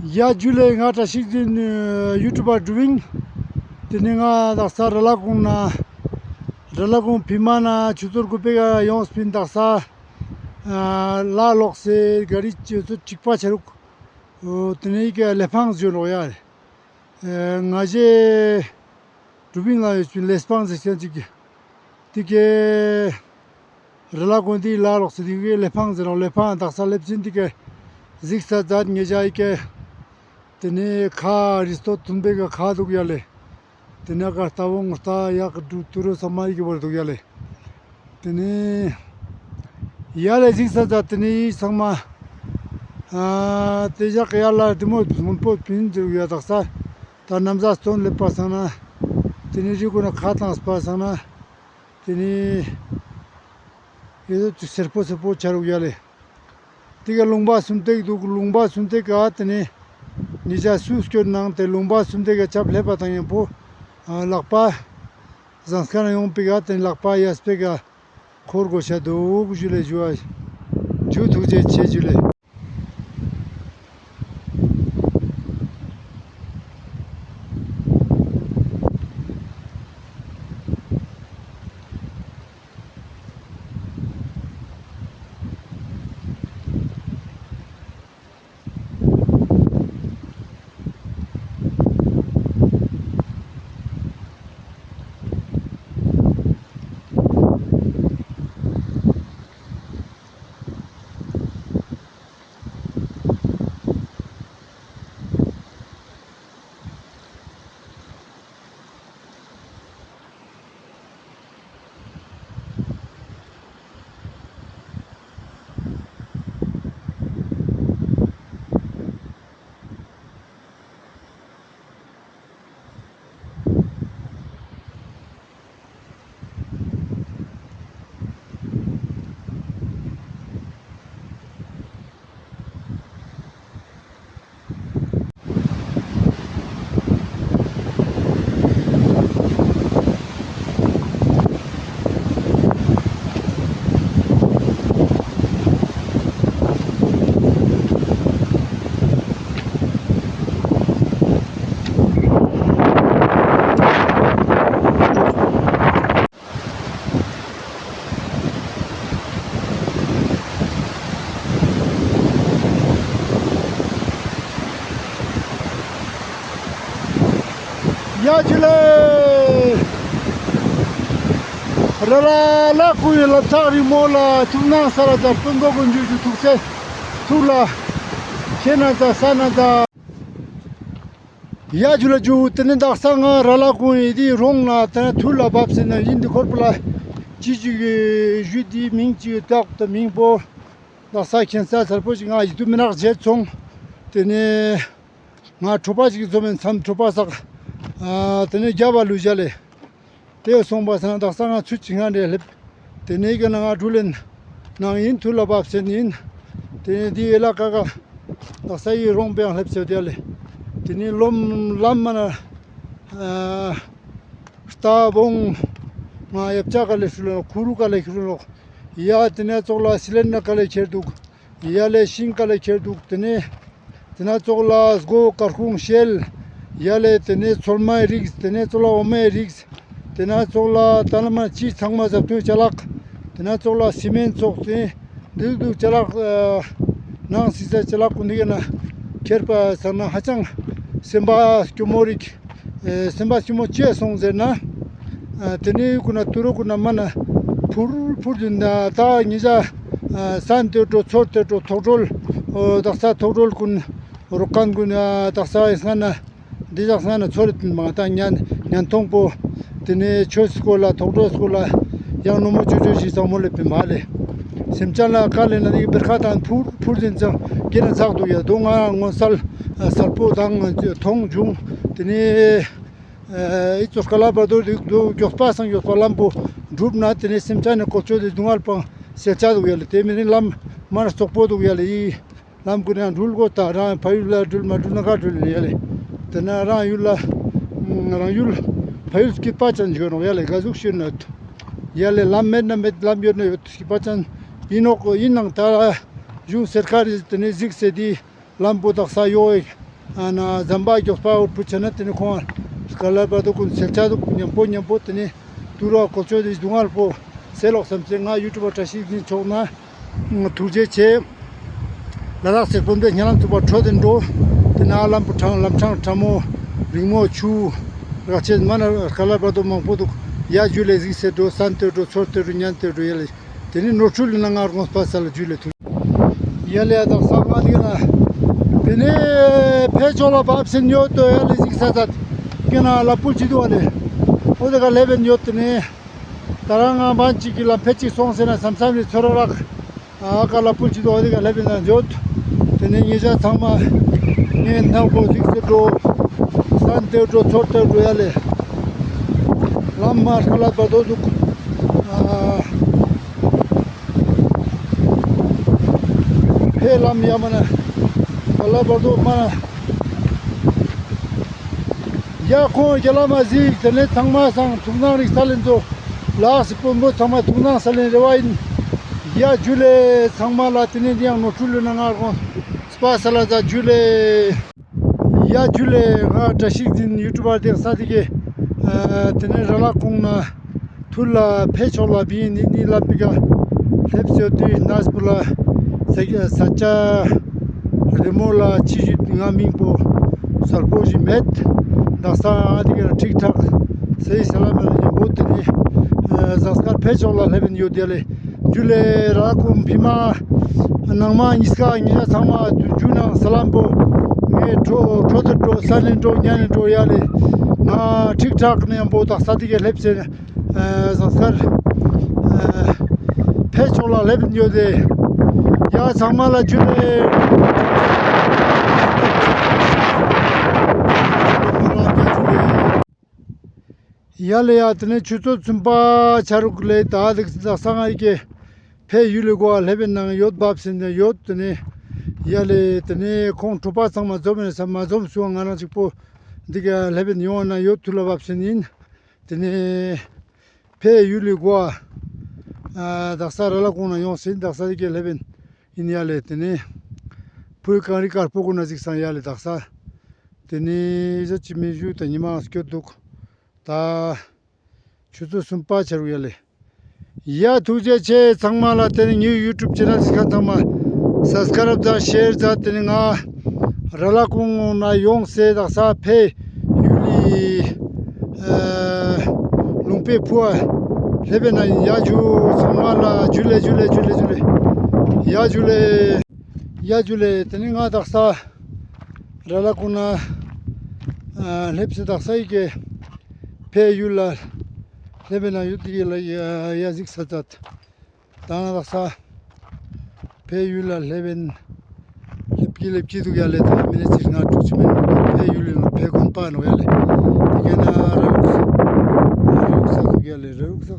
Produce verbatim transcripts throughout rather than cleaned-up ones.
ཡ་ཇུ་ལེ། ང་བཀྲ་ཤིས་འཛིན་ཡུ་ཊུབ་པ་དྲུ་བིང་། ཏེ་ནེ་ང་དག་ས་ར་ལ་གུང་ན་ར་ལ་གུང་བི་མ་ན་ཆུ་ཚོད་དགུ་པའི་ཀ་ཡོངས་པིན། དག་ས་ལ་ལོག་སེ་ག་རི་ཆུ་ཚོད་གཅིག་པ་ཆ་རུག། ཏེ་ནེ་ཡི་གེ་ལེ་ཕང་ཟེར་ནོག་ཡ། ང་ཞེ་དྲུ་བིང་ལ་ཡོད་པིན། ལེ་ཕང་ཟེར་ཁན་ཅིག་ཏེ་གེ་ར་ལ་གུང་ཏེ་ལ་ལོག་སེ་ཏེ་གེ་ལེ་ཕང་ཟེར་ནོག། ལེ་ཕང་དག་ས་ལེབ་ཟིན་ཏེ་གེ་གཟིགས་ས་ཛད་ཉེ་ཞ་ཡི་གེ་ཏེ་ནེ་ཁ་རི་སྟོད་ཐུན་པའི་ཀ་ཁ་དུག་ཡ་ལེ། ཏེ་ནེ་ཀ་རྟ་བོང་རྟ་གཡག་དུ་རུ་ཚང་མ་ཡི་གེ་བོར་དུག་ཡ་ལེ། ཏེ་ནེ་ཡ་ལེ་གཟིགས་ས་ཛད། ཏེ་ནེ་ཡི་ཚང་མ་ཨ་ཏེ་ཞག་ཡ་ལ་དེ་མོ་སྔོན་པོ་པིན་ཟེར་ཡ། དག་ས་ད་ནམ་ཟླ་སྟོན་ལེབ་པ་སང་ན་ཏེ་ནེ་རི་གུན་ན་ཁ་ཏང་སྤ་སང་ན་ཏེ་ནེ་ཡེ་ཟོ་ཅིག་སེར་པོ་སེར་པོ་ཆ་རུག་ཡ་ལེ། ཏེ་གེ་ལུང་པ་སུམ་ཐིག་དུག། ལུང་པ་སུམ་ཐིག་ག་ཏེ་ནེ་ཉེ་ཞ་སུ་སྐྱོད་ནང་ཏེ་ལུང་པ་སུམ་ཐིག་ག་ཆབ་ལེབ་པ་དང་ཉམ་པོ་ལག་པ་ཟངས་དཀར་ན་ཡོང་པི་ག་ཏེ་ནེ་ལག་པ་གཡས་པའི་ཀ་འཁོར་གོ་ཤ་དུག། ཇུ་ལེ་ཇུ་ཨ། ཇུ་ཐུགས་རྗེ་ཆེ་ཇུ་ལེ། ཡ་ཇུ་ལེ། ར་ལ་ལ་ཀུ་ཡི་ལབ་ཚག་རི་མོ་ལ་ཐུགས་སྣང་ས་ར་ཛ་སྤུན་གོ་ཀུན་ཇུ་ཇུ་ཐུགས་སེ་ཐུགས་ལ་ཁྱེད་ན་ཛ་ས་ན་ཛ། ཡ་ཇུ་ལེ་ཇུ། ཏེ་ནེ་དག་ས་ང་ར་ལ་ཀུང་ཡི་ཏེ་རོང་ན་ཏེ་ནེ་ཐུར་ལ་བབས་སེ་ན་ཨིན། ཏེ་འཁོར་པོ་ལ་ཅི་ཅིག་ཞུ་ཏེ་མིང་ཅིག་བཏགས་ཏེ་མིང་པོ་དག་ས་ཁྱེན་ས་ཚར་པོ་ཞིག་ང་ཡིད་དུ་མི་ནག་བྱེད་སོང་། ཏེ་ནེ་ང་གྲོ་པ་ཞིག་བཟོ་མེན་མཚམས་གྲོ་པ་སག་ཨ་ཏེ་ནེ་རྒྱབ་པ་ལུས་ཞ་ལེ། ཏེ་སོང་པ་སང་དག་ས་ང་ཚུད་ཅིག་ང་འདྲེ་ལེབ། ཏེ་ནེ་ག་ན་ང་གྲུ་ལེན་ནང་ཨིན། ཐུར་ལ་བབས་སེ་ཨིན། ཏེ་ནེ་ཏེ་ཨེ་ལ་ཀ་ཀ་དག་ས་ཡི་རོང་པའང་ལེབ་སེ་ཡོད་ཡ་ལེ། ཏེ་ནེ་ལོམ་ལམ་མ་ན་ཨ་རྟ་བོང་ང་ཡབ་ཅག་ག་ལེ་ཤུ་ལོ་ཁུ་རུ་ག་ལེ་ཤུ་ལོ། ཡ་ཏེ་ནེ་ཙོགས་ལ་སི་ལེན་ན་ག་ལེ་ཁྱེར་དུག། ཡ་ལེ་ཤིང་ག་ལེ་ཁྱེར་དུག། ཏེ་ནེ་ཏེ་ན་ཙོགས་ལ་སྒོ་དཀར་ཁུང་ཤེལ། ཡ་ལེ་ཏེ་ནེ་ཚོད་མའི་རིགས། ཏེ་ནེ་ཙོགས་ལ་འོ་མའི་རིགས། ཏེ་ན་ཙོགས་ལ་ཏ་ན་མ་ཅི་ཚང་མ་ཟབ་ཐོན་ཅ་ལག། ཏེ་ན་ཙོགས་ལ་སི་མེན་ཙོགས་ཏེ་འདུག་འདུག་ཅ་ལག་ཨ་ནང་སི་ས་ཅ་ལག་ཀུན་འདི་ག་ན་ཁྱེར་པ་སང་ན་ཧ་ཅང་སེམས་པ་སྐྱོ་མོ་རིགས། ཨེ་སེམས་པ་སྐྱོ་མོ་ཅི་སོང་ཟེར་ན། ཨ་ཏེ་ནེ་ཀུན་ན་ཏུ་རུ་ཀུན་ན་མ་ན་ཕུར་ཕུར་དུ་ན་ད་ཉེ་ཞ་ཨ་སན་ཏེ་འགྲོ་ཚོར་ཏེ་འགྲོ་ཐོག་སྒྲོལ་ཨོ་དག་ས་ཐོག་སྒྲོལ་ཀུན་རོགས་མཁན་ཀུན་ཨ་དག་ས་ཨེ་སང་ན་འདི་ཞག་སང་ན་ཚོར་རེ་ཏིན་མ་ད་ཉན་ཉན་ཐོང་པོ་ཏེ་ནེ་ཆོས་སྐོར་ལ་ཐོག་སྒྲོལ་སྐོར་ལ་ཡང་ནོ་མོ་ཅོ་ཅོ་ཞིག་ཚང་མོ་ལེ་པི་མ་ལེ། སེམས་ཅན་ལ་ཀ་ལེ་ན་ནི་བེར་ཁ་དང་ཕུར་ཕུར་ཟིན་ཙང་ཀེ་ན་ཚག་འདུག་ཡ། དོ་ང་མངོན་གསལ་གསལ་པོ་དང་མཐོང་བྱུང་། ཏེ་ནེ་ཨེ་ཙོ་སྐ་ལ་བར་དོ་དུ་མགྱོགས་པ་སང་མགྱོགས་པ་ལམ་པོ་འགྲུབ་ན་ཏེ་ནེ་སེམས་ཅན་ནི་ཀོ་ཅོ་དེ་སྡུག་བསྔལ་པང་སེལ་ཆ་འདུག་ཡ་ལེ། ཏེ་མི་རིང་ལམ་མ་ན་རྩོག་པོ་འདུག་ཡ་ལེ། ཡི་ལམ་ཀུན་ཡང་འགྲུལ་དགོས་ད་རང་ཕ་ཡུལ་ལ་འགྲུལ་མ་འགྲུལ་ན་ག་འགྲུལ་ཡ་ལེ། ཏེ་ན་རང་ཡུལ་ལ་རང་ཡུལ་ཕ་ཡུལ་སྐྱིད་པ་ཅན་ཡོད་ནོག་ཡ་ལེ། ག་ཟུག་ཤེས་ན་ཡོད་ཡ་ལེ། ལམ་མེད་ན་མེད་ལམ་ཡོད་ན་ཡོད་སྐྱིད་པ་ཅན་ཡིན་ནོག་ཡིན་ནང་ད་གཞུང་སེར་ཁ་རི་ཏེ་ནེ་གཟིགས་སེ་དེ་ལམ་པོ་དག་ས་ཡོད། ཨ་ན་ཟམ་པ་མགྱོགས་པ་འོ་ཕུ་ཆ་ན་ཏེ་ནེ་ཁོང་ཧ་ལ་བར་དོ་ཀུན་སེལ་ཆ་དུག་ཉམ་པོ་ཉམ་པོ་ཏེ་ནེ་ཏུ་ར་ཀོ་ཅོ་ཏེ་སྡུག་བསྔལ་པོ་སེལ་ལོག་སམ་སེ་ང་ཡུ་ཊུབ་པ་བཀྲ་ཤིས་འཛིན་མཆོག་ན་ཐུགས་རྗེ་ཆེ། ལ་དྭགས་སི་སྤུན་པའི་སྨོན་ལམ་ཐུག་པ་འཕྲོད་དེ་འགྲོ། ཏེ་ནེ་ལམ་བུ་ཁྲ་ལམ་ཁྲ་ཁྲ་མོ་རིང་མོ་ཆུ་རག་ཆེ་མ་ན་ཧ་ལ་བར་དོ་མང་པོ་དུག། ཡ་ཇུ་ལེ་གཟིགས་སེ་འགྲོ་སན་ཏེ་འགྲོ་ཚོར་ཏེ་འགྲོ་ཉན་ཏེ་འགྲོ་ཡ་ལེ། ཏེ་ནེ་ནོར་འཁྲུལ་ལི་ན་ང་དགོངས་པ་སལ་ཇུ་ལེ་ཐུགས། ཡ་ལེ་ཡ་དག་ས་མ་ཏེ་ན། ཏེ་ནེ་ཕེ་ཆོག་ལ་བབས་སེ་ཡོད་དོ་ཡ་ལེ་གཟིགས་ས་ཚད། ཀེ་ན་ལ་ཕུལ་ཅི་དུག་བ་ལེ། འོ་ཏེ་ཀ་ལེབ་བེན་ཡོད་ཏེ་ནེ། ད་རང་ང་བན་ཅིག་གི་ལམ་ཕེ་ཅིག་སོང་སེ་ན་སམ་སམ་ལི་ཚོར་རག། ཨ་ཀ་ལ་ཕུལ་ཅི་དུག་འོ་ཏེ་ཀ་ལེབ་བེན་ན་ཡོད། ཏེ་ནེ་ཉེ་ཞ་ཚང་མ་ངའི་ནང་པོ་གཟིགས་སེ་འགྲོ། སན་ཏེ་འགྲོ་ཚོར་ཏེ་འགྲོ་ཡ་ལེ། ལམ་མ་ཧ་ལ་བར་དོ་དུག། ཨ་ཕེ་ལམ་ཡ་མ་ན་ཧ་ལ་བར་དོ་མ་ན། ཡ་ཁོང་རྒྱ་ལ་མ་གཟིགས་ཏེ་ནེ་ཚང་མ་སང་ཐུགས་སྣང་རིགས་ས་ལེན་ཚོ་ལ་དྭགས་སི་སྤུན་པོ་ཚང་མ་ཐུགས་སྣང་ས་ལེན་རེ་བ་ཡིན། ཡ་ཇུ་ལེ་ཚང་མ་ལ་ཏེ་ནེ་ཏེ་ཡང་ནོར་འཁྲུལ་ལུས་ན་ང་དགོངས་པ་སལ་ལ་ཛ་ཇུ་ལེ། ཡ་ཇུ་ལེ་ང་བཀྲ་ཤིས་འཛིན་ཡུ་ཊུབ་པ་ཏེ་ས་ཏེ་ཀེ། ཨ་ཏེ་ནེ་ར་ལ་ཀུང་ན་ཐུར་ལ་ཕེ་ཆོག་ལ་བི་ནི་ནི་ལ་པི་ཀ་ལེབ་སེ་ཡོད་དུས་ན་སྤུ་ལ་ས་ས་ཆ་རི་མོ་ལ་ཅི་ཞིག་ང་མིང་པོ་གསལ་པོ་ཞིག་མེད། དག་ས་ཨ་ཏེ་ཀེ་ཁྲིག་ཁྲག་སེ་ས་ལ་མེད་ལ་ཉམ་པོ་ཏེ་ནེ་ཟངས་དཀར་ཕེ་ཆོག་ལ་ལེབ་བེན་ཡོད་ཡ་ལེ། ཇུ་ལེ་ར་ཀུང་ཕི་མ་ནང་མ་ཉིས་ཀ་ཉེ་ཞ་ཚང་མ་ཇུ་ནང་ས་ལམ་པོ་ངའི་འགྲོ་འགྲོ་ཏེ་འགྲོ་ས་ལེན་འགྲོ་ཉན་ནེ་འགྲོ་ཡ་ལེ། ང་ཁྲིག་ཁྲག་ནེ་ཡང་པོ་དག་ས་ཏེ་ཀེ་ལེབ་སེ་ཨ་ཟངས་དཀར་ཨ་ཕེ་ཆོག་ལ་ལེབ་བེན་ཡོད་དེ། ཡ་ཚང་མ་ལ་ཇུ་ལེ། ཡ་ལེ་ཡ་ཏེ་ནེ་ཆུ་ཚོད་གསུམ་པ་ཆ་རུག་ལེ། ད་ཏེ་ས་ང་ཡི་ཀེ་ཕེ་ཡུལ་ལི་གོ་ལེབ་བེན་ནང་ཡོད་བབས་སེ་ཡོད་ཏེ་ནེ། ཡ་ལེ་ཏེ་ནེ་ཁོང་གྲོགས་པོ་ཚང་མ་འཛོམས་ཡིན་ས་མ་འཛོམས་སུ་ང་རང་ཅིག་པོ་འདི་ཀ་ལེབ་བེན་ཡོང་ན་ཡོད་ཐུ་ལ་བབས་སེ་ཡིན། ཏེ་ནེ་ཕེ་ཡུལ་ལི་གོ་ཨ་དག་ས་ར་ལ་ཀུང་ན་ཡོང་སེ་དག་ས་ཏེ་ཀེ་ལེབ་བེན་ཡིན་ཡ་ལེ། ཏེ་ནེ་ཕུའི་གངས་རི་དཀར་པོ་གུན་ན་གཟིགས་སང་ཡ་ལེ་དག་ས། ཏེ་ནེ་ཟ་ཅི་མི་ཞུ་ད་ཉི་མ་སྐྱོད་དུག། ད་ཆུ་ཚོད་གསུམ་པ་ཆ་རུག་ཡ་ལེ། ཡ་ཐུགས་རྗེ་ཆེ་ཚང་མ་ལ། ཏེ་ནེ་ངའི་ཡུ་ཊུབ་ཆེ་ནལ་ཞིག་ཁ་ཚང་མ་སབ་སི་ཀ་རབ་ཛད་ཤེར་ཛད། ཏེ་ནེ་ང་ར་ལ་ཀུང་ན་ཡོང་སེ་དག་ས་ཕེ་ཡུལ་ལི་ཨ་ལུང་པའི་ཕུ་བ་ལེབ་བེན་ན་ཡ་ཇུ་ཚང་མ་ལ་ཇུ་ལེ་ཇུ་ལེ་ཇུ་ལེ་ཇུ་ལེ། ཡ་ཇུ་ལེ། ཡ་ཇུ་ལེ། ཏེ་ནེ་ང་དག་ས་ར་ལ་ཀུང་ན་ཨ་ལེབ་སེ་དག་ས་ཡི་ཀེ་ཕེ་ཡུལ་ལ་ལེབ་བེན་ན་ཡུལ་ཏེ་ལ་ཡ་ཡ་གཟིགས་ས་ཚད། ད་ང་དག་ས་ཕེ་ཡུལ་ལ་ལེབ་བེན། ལེབ་ཀྱི་ལེབ་ཀྱི་དུག་ཡ་ལེ། ད་མི་ནེ་ཅིག་ང་དྲུག་ཅུ་མེད་ཕེ་ཡུལ་ལི་ནོ་ཕེ་དགོན་པ་ནོ་ཡ་ལེ། ཏེ་ཀེ་ན་ར་ལུག་ས་ར་ལུག་ས་དུག་ཡ་ལེ། ར་ལུག་ས་ར་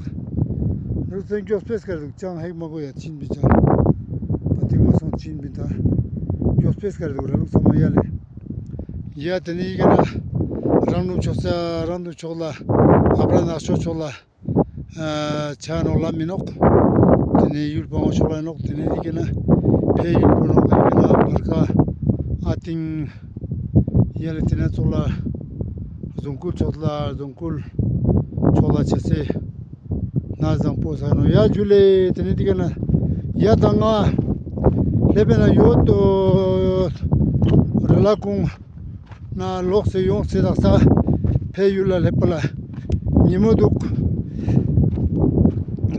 ལུག་ས་མགྱོགས་པེ་སྐར་དུག་ཅང་ཧེག་མ་གོ་ཡ་ཅིན་པིན་ཅང་། ད་ཏིང་མ་སོང་ཅིན་པིན་ད་མགྱོགས་པེ་སྐར་དུག་ར་ལུག་ས་མ་ཡ་ལེ། ཡ་ཏེ་ནེ་ཡི་ཀེ་ན་རང་ནུབ་ཕྱོགས་ས་རང་ནུབ་ཕྱོགས་ལ་ཨ་བྲ་ནག་ཕྱོགས་ཕྱོགས་ལ་ཨ་ཆ་ནོག་ལམ་མི་ནོག། ཏེ་ནེ་ཡུལ་སྤང་བོ་ཕྱོགས་ལ་ནོག། ཏེ་ནེ་འདི་ཀེ་ན་ཕེ་ཡུལ་པོ་ནོག། ཡ་ལེ་ཏེ་ན་ཚོགས་ལ་རྫོང་ཁུལ་ཕྱོགས་ལ་རྫོང་ཁུལ་ཕྱོགས་ལ་ཆ་སེ་ན་བཟང་པོ་ས་ནོག། ཡ་ཇུ་ལེ། ཏེ་ནེ་འདི་ཀེ་ན་ཡ་ད་ང་ལེབ་བེན་ན་ཡོད་དོ་ར་ལ་ཀུང་ན་ལོག་སེ་ཡོང་སེ་དག་ས་ཕེ་ཡུལ་ལ་ལེབ་པ་ལ་ཉེ་མོ་དུག།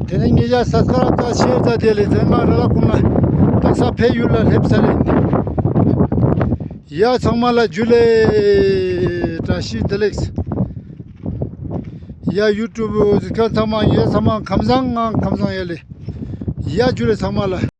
ཏེ་ནེ་ཉེ་ཞ་སབ་སི་ཀ་རབ་ཛད་ཤེར་ཛད་དེ་ལེ། ཏེ་ང་ར་ལ་ཀུང་ན་དག་ས་ཕེ་ཡུལ་ལ་ལེབ་ས་ལེ། ཡ་ཚང་མ་ལ་ཇུ་ལེ། བཀྲ་ཤིས་བདེ་ལེགས། ཡ་ཡུ་ཊུབ་གཟིགས་མཁན་ཚང་མ་ཡ་ཚང་མ་ཁམས་བཟང་ང་ཁམས་བཟང་ཡ་ལེ། ཡ་ཇུ་ལེ་ཚང་མ་ལ།